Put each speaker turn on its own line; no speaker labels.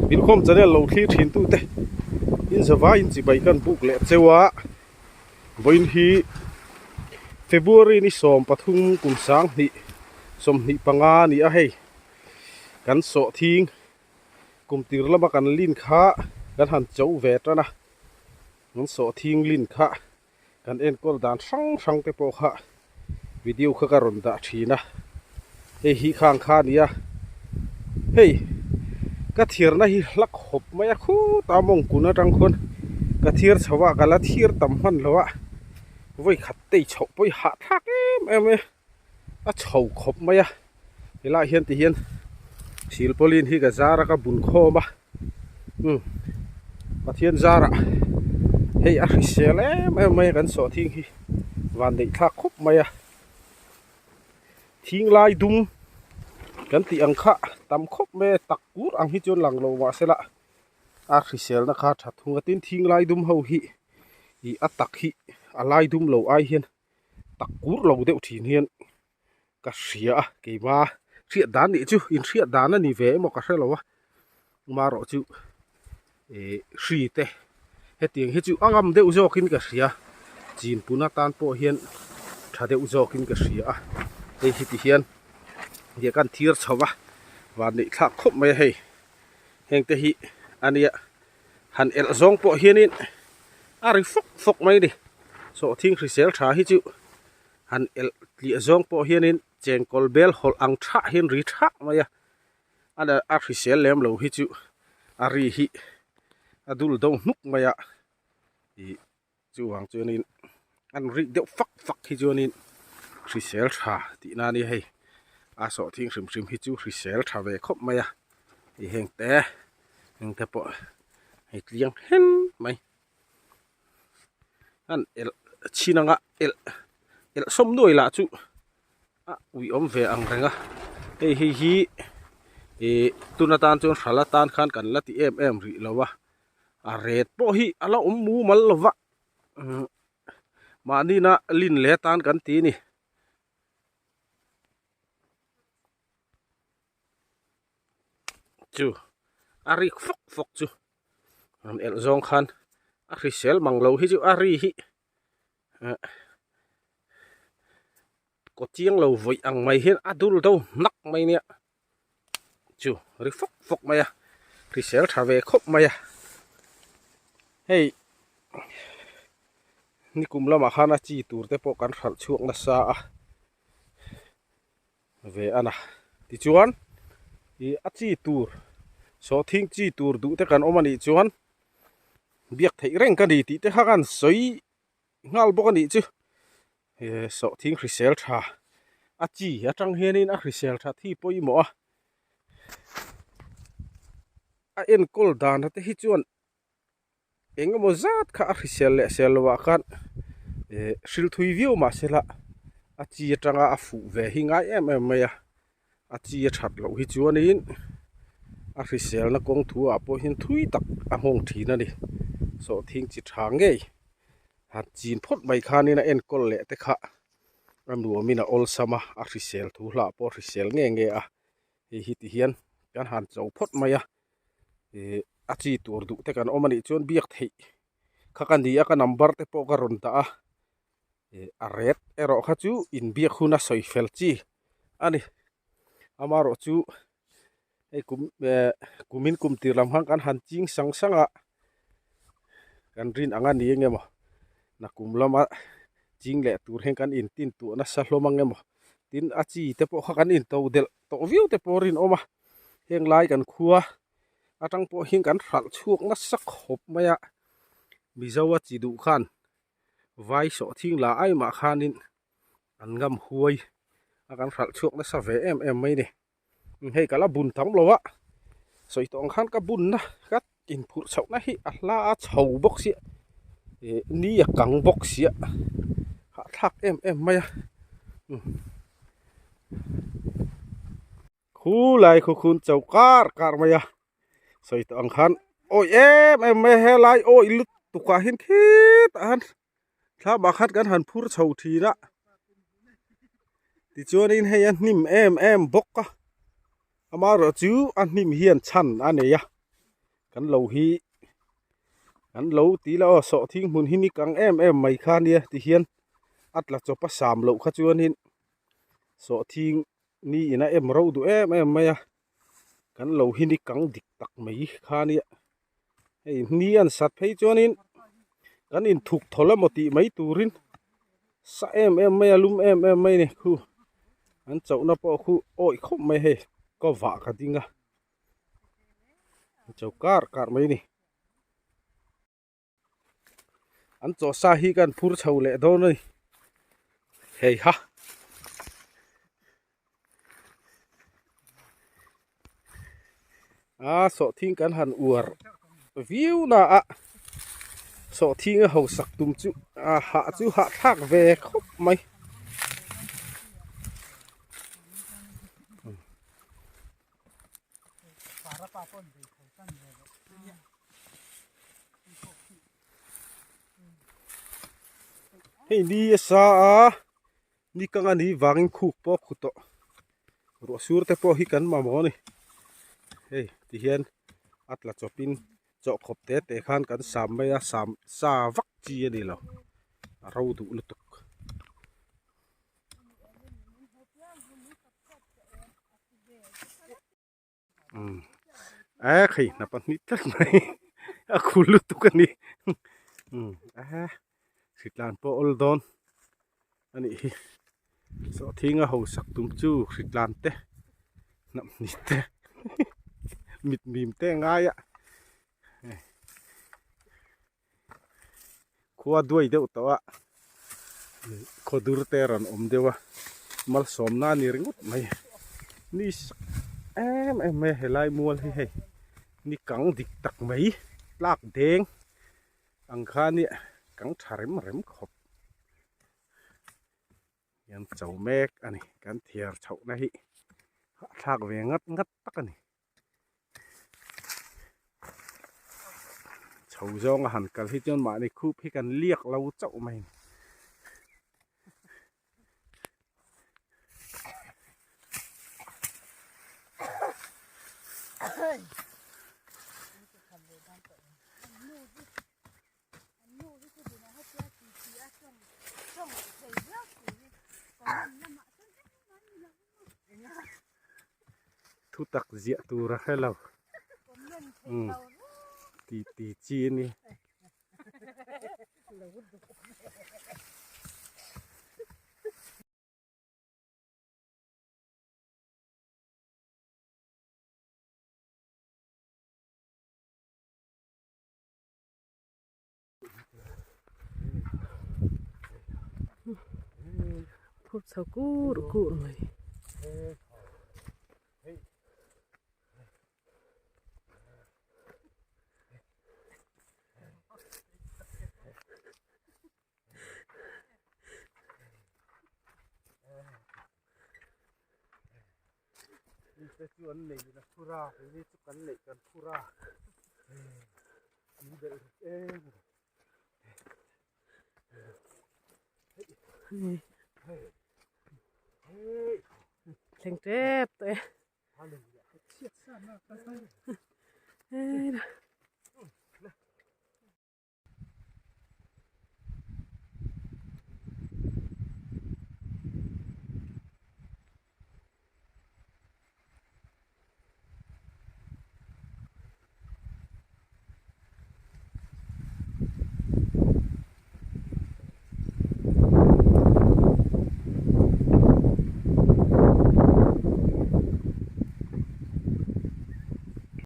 Bilkhawm channel lo thlir thin tu te in zavai in chibai kan buk leh cheu a vawiin hi February ni 13 kum 20 25 a ni a hei kan sawhthing kum tir lama kan lin kha kan han cho ve tan a kan sawhthing lin kha Kan enkawl dan hrang hrang te pawh kha video kha ka rawn dah thin a, hei hi khang kha a ni a, hei ka thirna hi hlak hawp mai a khutah mawng kun atang khuan ka thir chho a ka la thir tam hman lo a, vawi khat tei chhoh pawh hi hahthlak em em e, a chho khawp mai a, helaiah hian ti hian silpawlin hi ka zar a ka bun khawm a. Umm Pathian zarah hei a hrisel em em mai a kan sawh thing hi van neih thlak khawp mai a thing lai dum kan tih ang kha tam khawp mai a tak kur ang hi chuan lang lo mahsela a hriselna kha tha thung a tin thing lai dum ho hi ih a tak hi a lai dum lo ai hian tak kur lo deuh thin hian ka hria a keima hriat dan nih chu inhriat dan a ni ve emaw ka hrelo a marawh chu ih hri te hetiang hi chu a ngam deuh zawkin ka hria chin pun atan pawh hian tha deuh zawkin ka hria a hei hi ti hian nia kan thir chho a van neih thlak khawp mai a hei heng te hi a nia han elh zawng pawh hianin a ri fawk fawk mai a ni sawhthing hrisel tha hi chu. Han elh tliah zawng pawh hianin chengkawl bel hawlh ang thah hian ri thah mai a, a a hrisel lem lo hi chu a ri hi a dul do hnuk mai a, ih chuvang chuanin an rik deuh fak fak hi chuanin hrisel tha tih na a ni hei, a sawhthing hrim hrim hi chu hrisel tha ve khawp mai a, ih heng te heng te pawh hei tliang hen mai. An elh chhin anga elh elh sawm nuai lah chu a ui awm ve ang reng a hei hei hi ih tun atan chuan hral atan khan kan la ti em em rih lo a a ret pawh hi a la awm mumal lo va umm mahni na lin leh atan kan ti a ni. Chu a rik fawk fawk chu an elh zawng khan a hrisel mang lo hi chu a ri hi eh kaw chiang lo vawih ang mai hian a dul do hnak mai nia chu ri fawk fawk mai a hrisel tha ve khawp mai a hei nikum lamah khan a chi tur te pawh kan hralh chhuak nasa a. Ve a na. Tichuan, ih a chi tur, sawhthing chi tur duh te kan awm a nih chuan biak theih reng ka ni tih te kha khan sawi nghal bawk a nih chu. He sawhthing hrisel tha a chi atang hianin a hrisel that hi pawimawh a. A enkawl dan te hi chuan eng emaw zat kha a hrisel leh sel lo ah khan eh hril thui viau mahsela a chi atanga a fuh ve hi ngai em em mai a a chi a that loh hi chuanin a hriselna kawng thu ah pawh hian thui tak a nghawng thin a ni sawhthing chi tha ngei han chin phawt mai khanin a enkawl leh te kha a nuamin a awlsam a a hrisel thu hlah pawh a hrisel nge nge a hei hi ti hian kan han cho phawt mai a. Ih a chi tur duh te kan awm a nih chuan biak theih kha ka ni a ka number te pawh ka rawn dah a ih a ret erawh kha chu inbiak hun a sawi fel chi a ni amaherawh chu hei kum eh kumin kum tir lam khan kan han ching sang sang a kan rin ang a ni eng emaw nakum lama ching leh tur hian kan intin tuah nasa hlawm ang emaw tin a chi te pawh kha kan into delh tawh viau te pawh a rinawm a. Heng lai kan khua atang pawh hian kan hralh chhuak nasa khawp mai a, Mizo a chi duh khan vai sawhthing la ai mah khanin an ngam huai a kan hralh chhuak nasa ve em em mai ni. Hei ka la bun tam lo a, sawi tawh ang khan ka bunna ka inphurh chhohna hi a hla a chho bawk sia ih ni a kang bawk sia hahthlak em em mai a. Khulai khu khun cho kar kar mai a sawi tawh ang khan awi em em mai a helai awi lutuk ah hian khitah hian thlam ah khan kan han phur chho thin a tichuanin hei a hnim em em bawk a amaherawh chu a hnim hian chhan a nei a. Kan lo hi kan lo ti la aw sawhthing hmun hi ni kang em em mai kha nia tihian a tla chawp a sam loh kha chuanin sawhthing ni in a em ro duh em em mai a kan lo hi ni kang dik tak mai kha nia hei ni an sat phei chuanin kan inthuk thawl emaw tih mai turin sa em em mai a lum em em mai a ni khu an chauhna pawh khu awih khawp mai hei ka vah ka ding a. Cho kar kar mai ni an chaw sa hi kan phur chho leh dawn a ni hei ha a sawhthing kan han uar viau na a sawhthing a hausak tum chu a hah chu hahthlak ve khawp mai. Hei ni a sa a ni kang a nih vangin khuk pawh a khu tawh ruah sur te pawh hi kan mamawh a ni hei tihian a tla chawpin chawh khawp te te khan kan sam mai a sam sa vak chi a ni lo a ro duh lutuk. Umm e khei hna pahnih tlat mai a khul lutuk a ni umm e hritlan pawh awl dawn a nih hi sawhthing a hausak tum chu hritlan te hnam hnih te mit mim te a ngai a Khua duai deuh tawh a khaw dur te a rawn awm deuh a malsawmna a ni ringawt mai ni sak em em mai a helai mual hi hei ni kang dik tak mai tlak deng ang kha nia kang tha rem rem khawp hian cho mek a ni kan thiar chhohna hi hahthlak ve ngat ngat tak a ni. Chho zawnga han kal hi chuan mahni khup hi kan liak lo chauh mai a ni. Thu tak ziah tur a hre lo umm ti ti chi a ni.
Phur chho kur kur mai.
Mite chu an nei in a phur a keini chu kan neih kan phur a min belh ruk em
Thleng tep tawh e.